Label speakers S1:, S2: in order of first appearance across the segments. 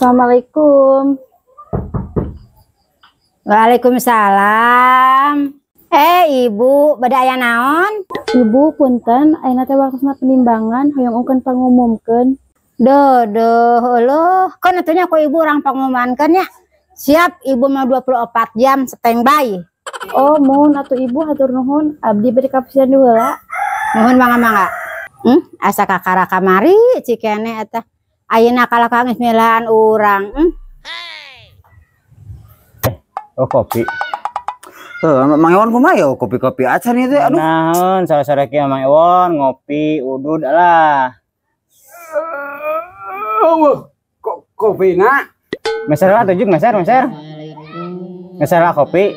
S1: Assalamualaikum.
S2: Waalaikumsalam. Ibu, bade aya naon?
S1: Ibu punten, ayeuna teh waktosna penimbangan hoyong ungkeun pangumumkeun.
S2: Duh, duh, euleuh. Kan atunya ku ibu urang pangumumankeun nya. Siap, ibu mah 24 jam standby.
S1: Oh, muhun atuh ibu hatur nuhun. Abdi bade ka posyandu heula.
S2: Nuhun mangga-mangga. Asa kakara kamari cikene eta. Ayeuna kalah ka geus milahan urang.
S3: Oh, kopi.
S4: Mang Ewon kumaha ya kopi-kopi acan ieu teh aduh.
S3: Naon sore-sore kieu Mang Ewon ngopi udud lah.
S5: Kok kopi na?
S3: Meser lah tujuk meser meser. Meser lah kopi.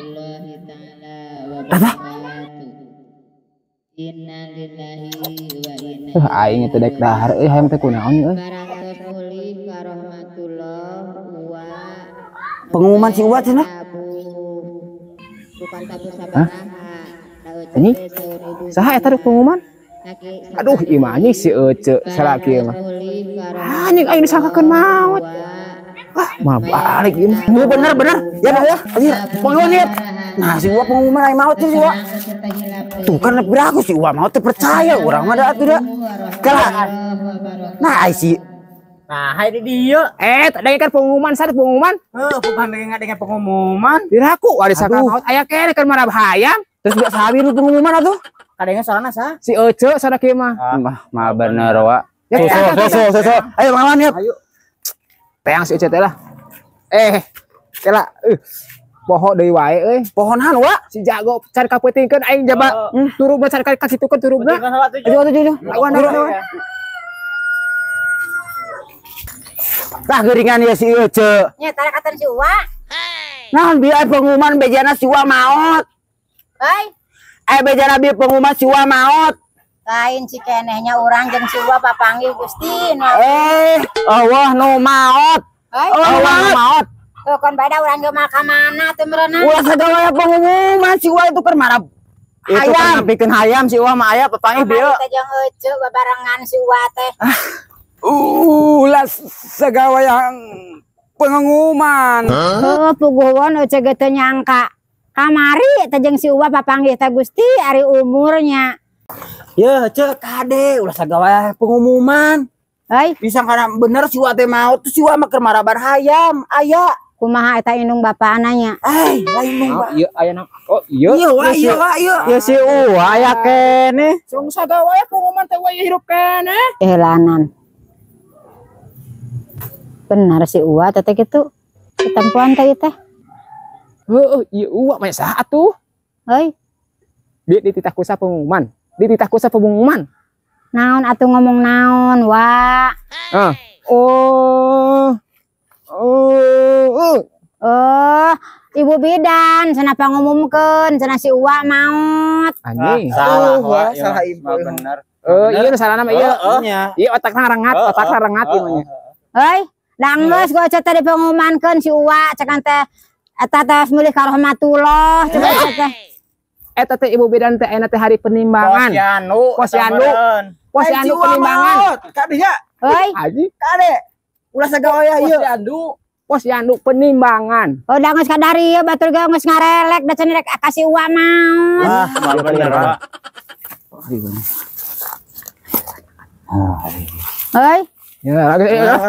S4: Apa?
S5: Aing teh dek dahar euy hayang teh kunaon euy.
S4: Pengumuman si Uwa cenah.
S5: Hah? Ini saha eta pengumuman? Aduh, ieu mah anjing si Ece salaki ieu mah. Anjing aing disangkakeun maot. Ah, mah balik ieu mah.
S4: Bener bener. Ya Bang ya. Anjir, pengumuman ya. Nah, si Uwa pengumuman aing maot si Uwa. Tuh kan beraku si Uwa maot teh percaya urang mah da atuh da. Kalah. Nah, ai si
S3: Nah, hai di dieu.
S5: Tadi kan pengumuman satu pengumuman.
S3: Heuh, bukan dengan pengumuman.
S5: Diraku wari saka maot aya keneh keur marab hayam.
S4: Terus biasa saha nu pengumuman atuh?
S3: Kadangnya soalna saha?
S5: Si Ece sana kieu mah.
S4: Mah bener wa. So. Ayo Mang Wan ya.
S5: Ayo. Teang si Ece teh lah. Kela poho deui wae euy.
S4: Pohonan wa.
S5: Si jago cari kapeutingkeun aing jaba turubna cari ka kitukeun turubna.
S4: Ayo ayo ayo.
S5: Awan awan.
S4: Tah geuringan ya si Ece.
S2: Nya tarakatan si Uwa.
S4: Naon bieu pengumuman bejana si Uwa maot.
S2: Hei.
S4: Bejana bieu pengumuman si Uwa maot.
S2: Lain si kenehnya urang jeung si Uwa papanggih Gusti.
S4: Allah nu maot. Allah nu maot.
S2: Tuh kon bada urang ge mah ka mana teh meureunna.
S4: Ulah sagala pengumuman si Uwa itu keur marab hayam. Itu hayam si Uwa mah aya papanggih bieu.
S2: Teh jeung Ece babarengan si Uwa teh.
S5: Ulah segala yang pengumuman.
S2: Oh, puguhon Ece ge teu nyangka. Kamari teh jeung si Uwa papanggih teh Gusti ari umurnya.
S4: Ya, Ece kade ulah sagala pengumuman.
S2: Hei,
S4: bisa karena bener si Uwa teh maot si Uwa mah keur marabar hayam aya.
S2: Kumaha eta indung bapana nya?
S4: Lain indung bapa.
S5: Ieu aya na. Oh, ieu.
S4: Ieu wa ieu wa ieu.
S3: Ya si Uwa aya keneh.
S5: Sung sagala pengumuman teh we hirup keneh.
S2: Ehelanan. Benar si Uwa teh kitu. Ketempuan teh teh.
S5: Heueuh, ieu Uwa mah saha atuh?
S2: Heuy.
S5: Dia dititah kusa pengumuman. Dititah kusa pengumuman.
S2: Naon atuh ngomong naon, Wa?
S5: Oh. Oh.
S2: Oh, ibu bidan cenah pangumumkeun cenah si Uwa maot.
S5: Anjing.
S3: Salah, wa,
S4: salah ibu.
S3: Bener.
S5: Ieu nu salahna mah ieu. Ieu otakna rengat, otakna rengat ieu mah.
S2: Heuy, danggeus ku Ece teh dipengumumankeun si Uwa cekan teh eta teh mulih ka rahmatullah cenah teh.
S5: Eta teh ibu bidan teh ayeuna teh hari penimbangan.
S3: Posyandu.
S5: Posyandu. Posyandu penimbangan.
S4: Kadinya.
S2: Heuy.
S5: Haji.
S4: Kade. Ulah sagawaya ieu.
S5: Posyandu. Posyandu penimbangan.
S2: Oh, da geus kadari ieu batur ge geus ngarelek da cenah rek ka si Uwa maot.
S3: Wah, bener wa.
S2: Heuy.
S5: Ya,
S2: Ya,